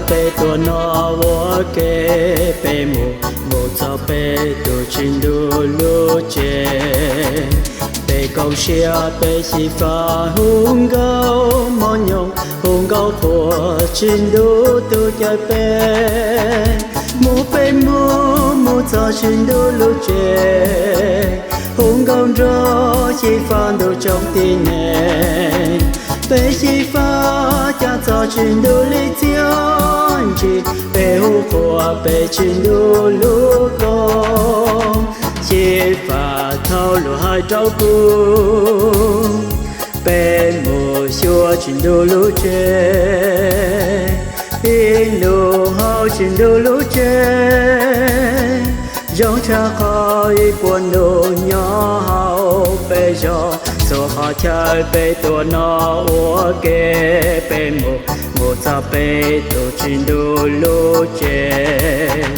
Peb tuaj no ua ke, peb mus mus txog peb tus Tswv Ntuj lub tsev. Peb koom siab peb xyiv fab hu nkauj mos nyoos, hu nkauj qhuas Tswv Ntuj tus cawm peb. Mus peb mus mus txog Tswv Ntuj lub tsev, hu nkauj nrog xyiv fab ntuj tsoom tib neeg. Peb xyiv fab cav txog Tswv Ntuj li txhiab ntsis, peb hu qhuas peb Tswv Ntuj lub koob. Xyiv fab thaum lus hais rau kuv, peb mus xyuas Tswv Ntuj lub tsev. Ib ntus hauv Tswv Ntuj lub tsev zoo tshaj qhov ib puas nus nyob hauv peb zos. Txhua qhov chaw peb tuaj no ua ke, peb mus mus txog peb tus Tswv Ntuj lub tsev.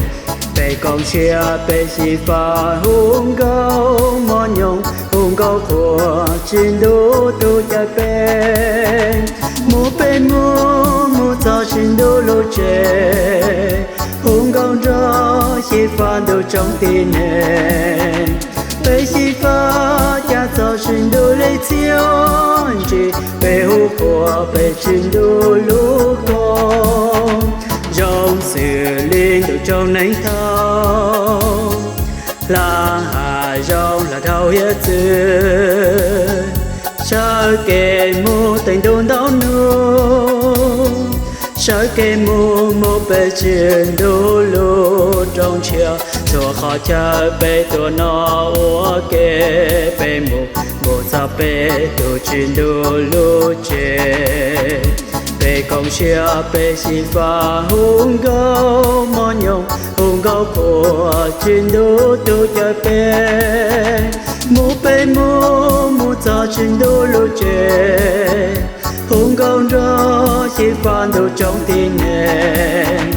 Peb koom siab peb xyiv fab hu nkauj mos nyoos, hu nkauj qhuas Tswv Ntuj tus cawm peb. Mus peb mus mus txog Tswv Ntuj lub tsev, hu nkauj nrog xyiv fab ntuj tsoom tib neeg. Peb xyiv fab cav txog Tswv Ntuj li txhiab ntsis, peb hu qhuas peb Tswv Ntuj lub koob. Zoo xws li ntuj tsoom neeg thaud, hla has zoo hla dhau hiav txwv, sawv kev mus teev ntuj ntau nub, sawv kev mus mus peb Tswv Ntuj lub rooj ntshia. Txhua qhov chaw peb tuaj no ua ke, peb mus mus txog peb tus Tswv Ntuj lub tsev. Peb koom siab peb xyiv fab hu nkauj mos nyoos, hu nkauj qhuas Tswv Ntuj tus cawm peb. Mus peb mus mus txog Tswv Ntuj lub tsev, hu nkauj nrog xyiv fab ntuj tsoom tib neeg.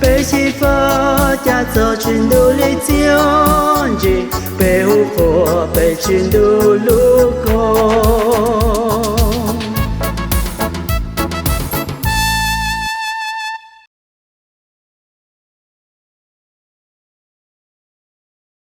Peb xyiv fab cav txog Tswv Ntuj